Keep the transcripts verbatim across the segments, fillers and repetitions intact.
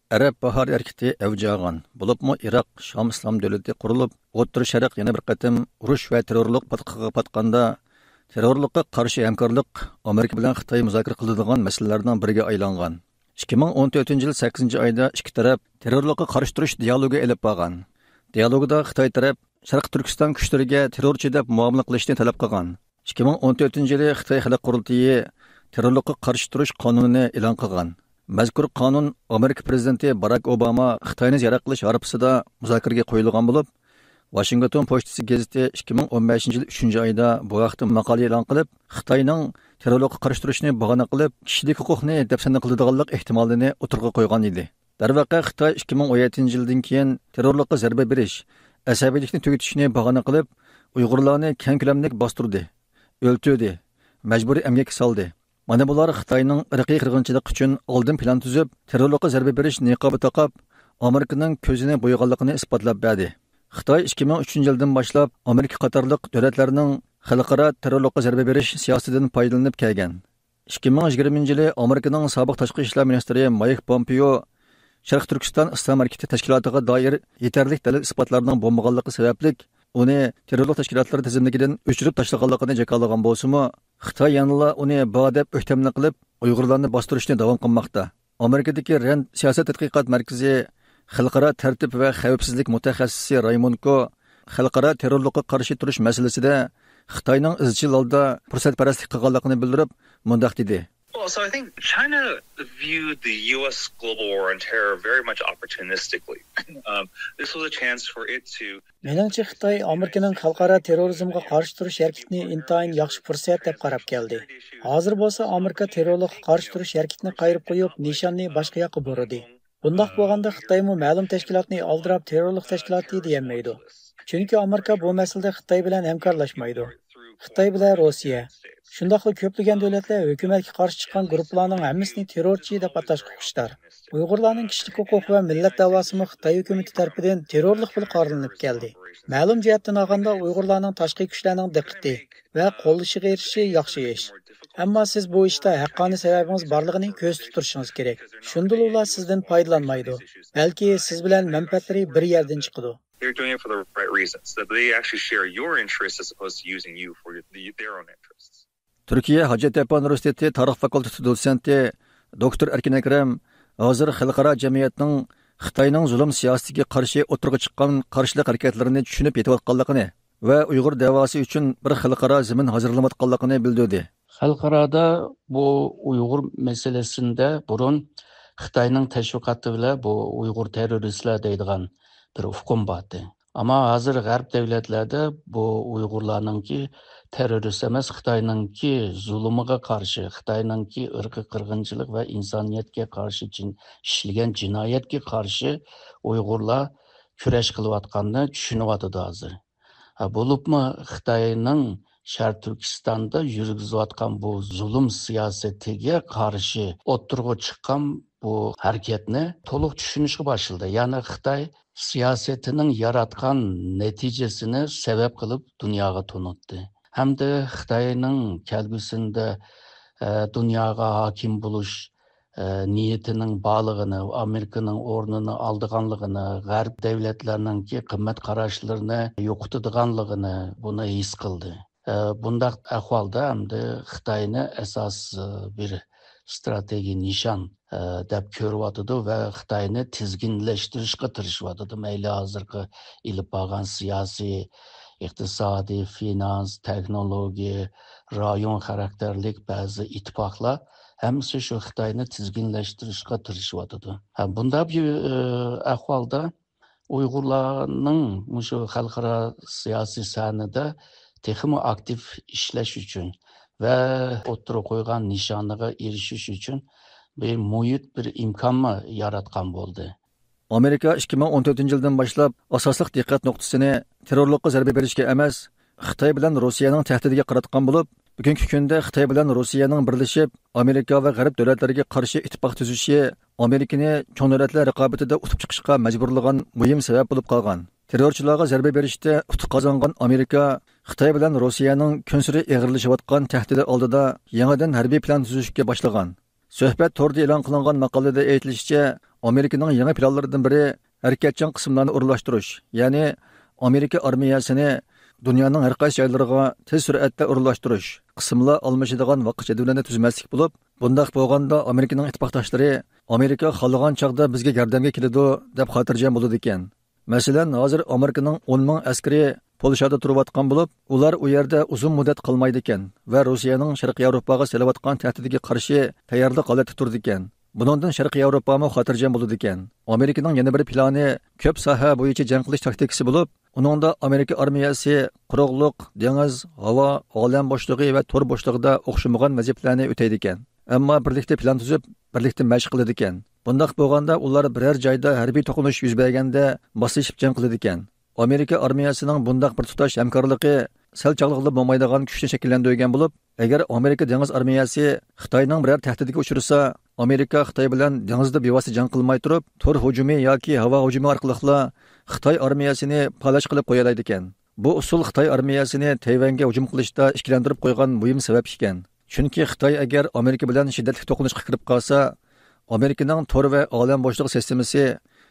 ئەرەب باھارى ھەرىكىتى ئەۋج ئالغان، بولۇپمۇ ئىراق شام ئىسلام دۆلىتى قۇرۇلۇپ، ئوتتۇرا شەرق يەنە بىر قېتىم ئۇرۇش ۋە تېررورلۇق پاتقىقىغا پاتقاندا، تېررورلۇققا قارشى ھەمكارلىق ئامېرىكا بىلەن خىتاي مۇزاكىرە قىلىدىغان مەسىلىلەرنىڭ بىرىگە ئايلانغان. ئىككى مىڭ ئون تۆتىنچى يىل سەككىزىنچى ئايدا ئىككى تەرەپ تېررورلۇققا قارشى تۇرۇش دىيالوگى ئېلىپ بارغان. دىيالوگدا خىتاي تەرەپ شەرقىي تۈركىستان كۈچلىرىگە تېررورچى دەپ مۇئامىلە قىلىشنى تەلەپ قىلغان. ئىككى مىڭ ئون تۆتىنچى يىلى خىتاي خەلق قۇرۇلتىيى تېررورلۇققا قارشى تۇرۇش قانۇنىنى ئېلان قىلغان. مەزكۇر قانۇن ئامېرىكا پىرېزىدېنتى باراك ئوباما خىتاينى زىيارەت قىلىش ھارپىسىدا مۇزاكىرىگە قويۇلغان بولۇپ، ۋاشىنگتون پوچتىسى گېزىتى ئىككى مىڭ ئون بەشىنچى يىل ئۈچىنچى ئايدا بۇ ھەقتە ماقالە ئېلان قىلىپ، خىتاينىڭ تېررورلۇققا قارشى تۇرۇشنى باھانە قىلىپ، كىشىلىك ھوقۇقنى دەپسەندە قىلىدىغانلىق ئېھتىمالىنى ئوتتۇرىغا قويغان ئىدى. دەرۋەقە، خىتاي ئىككى مىڭ ئون يەتتىنچى يىلدىن كېيىن تېررورلۇققا زەربە بېرىش، ئەسەبىيلىكنى تۈگىتىشنى باھانە قىلىپ، ئۇيغۇرلارنى كەڭ كۆلەملىك باستۇردى، ئۆلتۈردى، مەجبۇرىي ئەمگەككە سالدى. مانا بۇلار خىتاينىڭ ئىرقىي قىرغىنچىلىق ئۈچۈن ئالدىن پىلان تۈزۈپ، تېررورلۇققا زەربە بېرىش نىقابى تاقاپ، ئامېرىكىنىڭ كۆزىنى بويىغانلىقىنى ئىسپاتلاپ بەردى. خىتاي ئىككى مىڭ ئۈچىنچى يىلدىن باشلاپ ئامېرىكا قاتارلىق دۆلەتلەرنىڭ خەلقئارا تېررورلۇققا زەربە بېرىش سىياسىتىدىن پايدىلىنىپ كەلگەن. ئىككى مىڭ يىگىرمىنچى يىلى ئامېرىكىنىڭ سابىق تاشقى ئىشلار مىنىستىرى مايك پومپېيو شەرقىي تۈركىستان ئىسلام ھەرىكىتى تەشكىلاتىغا دائىر يېتەرلىك دەلىل-ئىسپاتلارنىڭ بولمىغانلىقى سەۋەبلىك، ئۇنى تېررورلۇق تەشكىلاتلىرى تىزىملىكىدىن ئۆچۈرۈپ تاشلىغانلىقىنى جاكارلىغان بولسىمۇ، خىتاي يەنىلا ئۇنى بار دەپ ئۆكتەملىك قىلىپ، ئۇيغۇرلارنى باستۇرۇشنى داۋام قىلماقتا. ئامېرىكىدىكى رەند سىياسەت تەتقىقات مەركىزى خەلقئارا تەرتىپ ۋە خەۋپسىزلىك مۇتەخەسسىسى رايمونكو خەلقئارا تېررورلۇققا قارشى تۇرۇش مەسىلىسىدە خىتاينىڭ ئىزچىل ھالدا پۇرسەتپەرەسلىك قىلغانلىقىنى بىلدۈرۈپ، مۇنداق دېدى. Well, so I think China viewed the U S global war on terror very much opportunistically. Um, this was a chance for it to مېنىڭچە، خىتاي ئامېرىكىنىڭ خەلقئارا تېررورىزمغا قارشى تۇرۇش ھەرىكىتىنى ئىنتايىن ياخشى پۇرسەت دەپ قاراپ كەلدى. ھازىر بولسا ئامېرىكا تېررورلۇققا قارشى تۇرۇش ھەرىكىتىنى قايرىپ قويۇپ، نىشاننى باشقا ياققا بۇرىدى. بۇنداق بولغاندا خىتايمۇ مەلۇم تەشكىلاتنى ئالدىراپ تېررورلۇق تەشكىلاتى دېيەلمەيدۇ. چۈنكى ئامېرىكا بۇ مەسىلىدە خىتاي بىلەن ھەمكارلاشمايدۇ. خىتاي بىلەن روسىيە، شۇنداقلا كۆپلىگەن دۆلەتلەر ھۆكۈمەتكە قارشى چىققان گۇرۇپپىلارنىڭ ھەممىسىنى تېررورچى دەپ ئاتاشقا خۇشتار. ئۇيغۇرلارنىڭ كىشىلىك ھوقۇق ۋە مىللەت دەۋاسىمۇ خىتاي ھۆكۈمىتى تەرىپىدىن تېررورلۇق بىلەن قارىلىنىپ كەلدى. مەلۇم جەھەتتىن ئالغاندا، ئۇيغۇرلارنىڭ تاشقى كۈچلەرنىڭ دىققىتى ۋە قوللىشىغا ئېرىشىشى ياخشى ئىش. ئەمما سىز بۇ ئىشتا ھەققانىي سەۋەبىڭىز بارلىقىنى كۆرسىتىپ تۇرۇشىڭىز كېرەك. شۇندىلا ئۇلار سىزدىن پايدىلانمايدۇ. بەلكى سىز بىلەن مەنپەئەتلىرى بىر يەردىن چىقىدۇ. They're doing it for the right reasons, that they actually share your interests as opposed to using you for your, the, their own interests. تۈركىيە ھاجەتياپان ئۇنىۋېرسىتېتى تارىخ فاكۇلتېتى دوتسېنتى دوكتور ئەركىن ئەكرەم ھازىر خەلقئارا جەمئىيەتنىڭ خىتاينىڭ زۇلۇم سىياسىتىگە قارشى ئوتتۇرىغا چىققان قارشىلىق ھەرىكەتلىرىنى چۈشىنىپ يېتىۋاتقانلىقىنى ۋە ئۇيغۇر دەۋاسى ئۈچۈن بىر خەلقئارا زېمىن ھازىرلىنىۋاتقانلىقىنى بىلدۈردى. خەلقئارادا بۇ ئۇيغۇر مەسىلىسىندە بۇرۇن خىتاينىڭ تەشۋىقاتى بىلەن بۇ ئۇيغۇر تېررورىستلار دەيدىغان بىر ئۇقۇم بار ئىدى. ئەمما ھازىر غەرب دۆلەتلەردە بۇ ئۇيغۇرلارنىڭكى تېررورىست ئەمەس، خىتاينىڭكى زۇلۇمىغا قارشى، خىتاينىڭكى ئىرقىي قىرغىنچىلىق ۋە ئىنسانىيەتكە قارشى جىن-، ئىشلىگەن جىنايەتكە قارشى ئۇيغۇرلار كۈرەش قىلىۋاتقاننى چۈشىنىۋاتىدۇ ھازىر. ھە، بولۇپمۇ خىتاينىڭ شەرقىي تۈركىستاندا يۈرگۈزۈۋاتقان بۇ زۇلۇم سىياسىتىگە قارشى ئوتتۇرىغا چىققان بۇ ھەرىكەتنى تولۇق چۈشىنىشكە باشلىدى. يەنى خىتاي سىياسىتىنىڭ ياراتقان نەتىجىسىنى سەۋەب قىلىپ دۇنياغا تونۇتتى. ھەمدە خىتاينىڭ كەلگۈسىدە، ئە، دۇنياغا ھاكىم بولۇش، ئە، نىيىتىنىڭ بارلىقىنى، ئامېرىكىنىڭ ئورنىنى ئالىدىغانلىقىنى، غەرب دۆلەتلىرىنىڭكى قىممەت قاراشلىرىنى يوقىتىدىغانلىقىنى، بۇنى ھېس قىلدى. ئە، بۇنداق ئەھۋالدا ئەمدى خىتاينى ئاساس، ئە، بىر ئىستراتېگىيە نىشان، ئە، دەپ كۆرۈۋاتىدۇ ۋە خىتاينى تىزگىنلەشتۈرۈشكە تىرىشىۋاتىدۇ. مەيلى ھازىرقى ئېلىپ بارغان سىياسىي، ئىقتىسادىي، فىنانس، تېخنولوگىيە، رايون خاراكتېرلىك بەزى ئىتتىپاقلار ھەممىسى شۇ خىتاينى تىزگىنلەشتۈرۈشكە تىرىشىۋاتىدۇ. ھە، بۇنداق بىر، ئە، ئەھۋالدا ئۇيغۇرلارنىڭ مۇشۇ خەلقئارا سىياسىي سەھنىدە تېخىمۇ ئاكتىپ ئىشلەش ئۈچۈن ۋە ئوتتۇرىغا قويغان نىشانىغا ئېرىشىش ئۈچۈن بىر مۇھىت، بىر ئىمكانمۇ ياراتقان بولدى. ئامېرىكا ئىككى مىڭ ئون تۆتىنچى يىلدىن باشلاپ ئاساسلىق دىققەت نۇقتىسىنى تېررورلۇققا زەربە بېرىشكە ئەمەس، خىتاي بىلەن روسىيەنىڭ تەھدىتىگە قاراتقان بولۇپ، بۈگۈنكى كۈندە خىتاي بىلەن روسىيەنىڭ بىرلىشىپ، ئامېرىكا ۋە غەرب دۆلەتلىرىگە قارشى ئىتتىپاق تۈزۈشى ئامېرىكىنى چوڭ دۆلەتلەر رىقابىتىدە ئۇتۇپ چىقىشقا مەجبۇرلىغان مۇھىم سەۋەب بولۇپ قالغان. تېررورچىلارغا زەربە بېرىشتە ئۇتۇق قازانغان ئامېرىكا خىتاي بىلەن روسىيەنىڭ كۈنسېرى ئېغىرلىشىۋاتقان تەھدىتى ئالدىدا يېڭىدىن ھەربىي پىلان تۈزۈشكە باشلىغان. سۆھبەت تورىدا ئېلان قىلىنغان ماقالىدە ئېيتىلىشىچە، ئامېرىكىنىڭ يېڭى پىلانلىرىدىن بىرى ھەرىكەتچان قىسىملارنى ئورۇنلاشتۇرۇش، يەنى ئامېرىكا ئارمىيەسىنى دۇنيانىڭ ھەر قايسى جايلىرىغا تېز سۈرئەتتە ئورۇنلاشتۇرۇش، قىسىملار ئالمىشىدىغان ۋاقىت جەدۋىلىنى تۈزمەسلىك بولۇپ، بۇنداق بولغاندا ئامېرىكىنىڭ ئىتتىپاقداشلىرى ئامېرىكا خالىغان چاغدا بىزگە ياردەمگە كېلىدۇ دەپ خاتىرجەم بولىدىكەن. مەسىلەن، ھازىر ئامېرىكىنىڭ ئون مىڭ ئەسكىرى پولشادا تۇرۇۋاتقان بولۇپ، ئۇلار ئۇ يەردە ئۇزۇن مۇددەت قالمايدىكەن ۋە روسىيەنىڭ شەرقىي ياۋروپاغا سېلىۋاتقان تەھدىتىگە قارشى تەييارلىق ھالەتتە تۇرىدىكەن. بۇنىڭدىن شەرقىي ياۋروپامۇ خاتىرجەم بولىدىكەن. ئامېرىكىنىڭ يەنە بىر پىلانى كۆپ ساھە بويىچە جەڭ قىلىش تاكتىكىسى بولۇپ، ئۇنىڭدا ئامېرىكا ئارمىيەسى قۇرۇقلۇق، دېڭىز، ھاۋا، ئالەم بوشلۇقى ۋە تور بوشلۇقىدا ئوخشىمىغان ۋەزىپىلەرنى ئۆتەيدىكەن. ئەمما بىرلىكتە پىلان تۈزۈپ، بىرلىكتە مەشىق قىلىدىكەن. بۇنداق بولغاندا ئۇلار بىرەر جايدا ھەربىي توقۇنۇش يۈز بەرگەندە ماسلىشىپ جەڭ قىلىدىكەن. ئامېرىكا ئارمىيەسىنىڭ بۇنداق بىر تۇتاش ھەمكارلىقى سەل چاغلىقىلا بولمايدىغان كۈچنى شەكىللەندۈرگەن بولۇپ، ئەگەر ئامېرىكا دېڭىز ئارمىيەسى خىتاينىڭ بىرەر تەھدىتىگە ئۇچرىسا، ئامېرىكا خىتاي بىلەن دېڭىزدا بىۋاسىتە جەڭ قىلماي تۇرۇپ، تور ھۇجۇمى ياكى ھاۋا ھۇجۇمى ئارقىلىقلا خىتاي ئارمىيەسىنى پالەچ قىلىپ قويالايدىكەن. بۇ ئۇسۇل خىتاي ئارمىيەسىنى تەيۋەنگە ھۇجۇم قىلىشتا ئىككىلەندۈرۈپ قويغان مۇھىم سەۋەب ئىكەن. چۈنكى خىتاي ئەگەر ئامېرىكا بىلەن شىددەتلىك توقۇنۇشقا كىرىپ قالسا، ئامېرىكىنىڭ تور ۋە ئالەم بوشلۇقى سىستېمىسى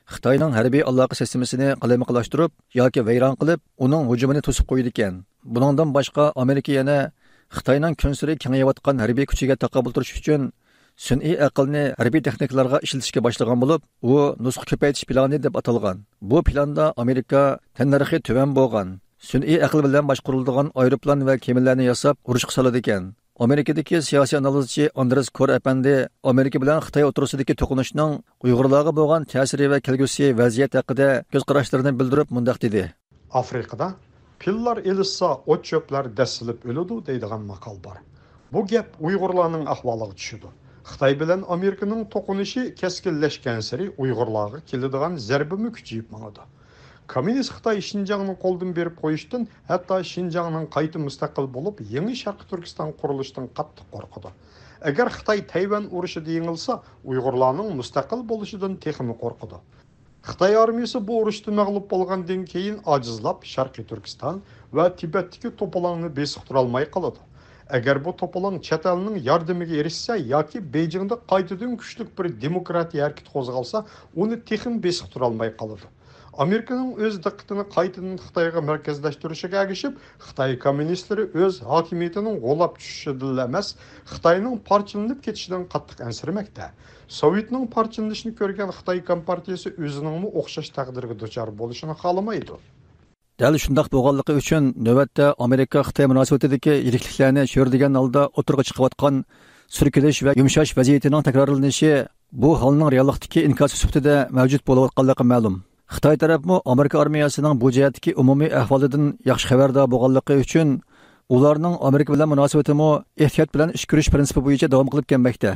خىتاينىڭ ھەربىي ئالاقە سىستېمىسىنى قالايمىقانلاشتۇرۇپ ياكى ۋەيران قىلىپ، ئۇنىڭ ھۇجۇمىنى توسۇپ قويىدىكەن. بۇنىڭدىن باشقا، ئامېرىكا يەنە خىتاينىڭ كۈنسېرى كېڭىيىۋاتقان ھەربىي كۈچىگە تاقابىل تۇرۇش ئۈچۈن سۈنئىي ئەقىلنى ھەربىي تېخنىكىلارغا ئىشلىتىشكە باشلىغان بولۇپ، ئۇ نۇسخا كۆپەيتىش پىلانى دەپ ئاتالغان. بۇ پىلاندا ئامېرىكا تەننەرخى تۆۋەن بولغان، سۈنئىي ئەقىل بىلەن باشقۇرۇلىدىغان ئايروپىلان ۋە كېمىلەرنى ياساپ ئۇرۇشقا سالىدىكەن. ئامېرىكىدىكى سىياسىي ئانالىزچى ئاندرېس كور ئەپەندى ئامېرىكا بىلەن خىتاي ئوتتۇرىسىدىكى توقۇنۇشنىڭ ئۇيغۇرلارغا بولغان تەسىرى ۋە كەلگۈسى ۋەزىيەت ھەققىدە كۆز قاراشلىرىنى بىلدۈرۈپ مۇنداق دېدى. ئافرىقىدا پىللار ئېلىشسا، ئوت-چۆپلەر دەسسىلىپ ئۆلىدۇ دەيدىغان ماقال بار. بۇ گەپ ئۇيغۇرلارنىڭ ئەھۋالىغا چۈشىدۇ. خىتاي بىلەن ئامېرىكىنىڭ توقۇنۇشى كەسكىنلەشكەنسېرى ئۇيغۇرلارغا كېلىدىغان زەربىمۇ كۈچىيىپ ماڭىدۇ. كوممۇنىست خىتاي شىنجاڭنى قولدىن بېرىپ قويۇشتىن، ھەتتا شىنجاڭنىڭ قايتا مۇستەقىل بولۇپ، يېڭى شەرقىي تۈركىستان قۇرۇلۇشىدىن قاتتىق قورقىدۇ. ئەگەر خىتاي تەيۋەن ئۇرۇشىدا يېڭىلسا، ئۇيغۇرلارنىڭ مۇستەقىل بولۇشىدىن تېخىمۇ قورقىدۇ. خىتاي ئارمىيىسى بۇ ئۇرۇشتا مەغلۇپ بولغاندىن كېيىن ئاجىزلاپ، شەرقىي تۈركىستان ۋە تىبەتتىكى توپىلاڭنى بېسىقتۇرالماي قالىدۇ. ئەگەر بۇ توپىلاڭ چەت ئەلنىڭ ياردىمىگە ئېرىشسە ياكى بېيجىڭدا قايتىدىن كۈچلۈك بىر دېموكراتىيە ھەرىكىتى قوزغالسا، ئۇنى تېخىمۇ بېسىقتۇرالماي قالىدۇ. ئامېرىكىنىڭ ئۆز دىققىتىنى قايتىدىن خىتايغا مەركەزلەشتۈرۈشىگە ئەگىشىپ، خىتاي كوممۇنىستلىرى ئۆز ھاكىمىيىتىنىڭ غۇلاپ چۈشۈشىدىنلا ئەمەس، خىتاينىڭ پارچىلىنىپ كېتىشىدىن قاتتىق ئەنسىرىمەكتە. سوۋېتنىڭ پارچىلىنىشىنى كۆرگەن خىتاي كومپارتىيىسى ئۆزىنىڭمۇ ئوخشاش تەقدىرگە دۇچار بولۇشىنى خالىمايدۇ. دەل شۇنداق بولغانلىقى ئۈچۈن، نۆۋەتتە ئامېرىكا خىتاي مۇناسىۋىتىدىكى يىرىكلىكلەرنى چۆرىدىگەن ھالدا ئوتتۇرىغا چىقىۋاتقان سۈركىلىش ۋە يۇمشاش ۋەزىيىتىنىڭ تەكرارلىنىشى بۇ ھالنىڭ رېئاللىقتىكى ئىنكاسى سۈپىتىدە مەۋجۇت بولۇۋاتقانلىقى مەلۇم. خىتاي تەرەپمۇ ئامېرىكا ئارمىيەسىنىڭ بۇ جەھەتتىكى ئومۇمىي ئەھۋالىدىن ياخشى خەۋەردار بولغانلىقى ئۈچۈن، ئۇلارنىڭ ئامېرىكا بىلەن مۇناسىۋىتىمۇ ئېھتىيات بىلەن ئىش كۆرۈش پىرىنسىپى بويىچە داۋام قىلىپ كەلمەكتە.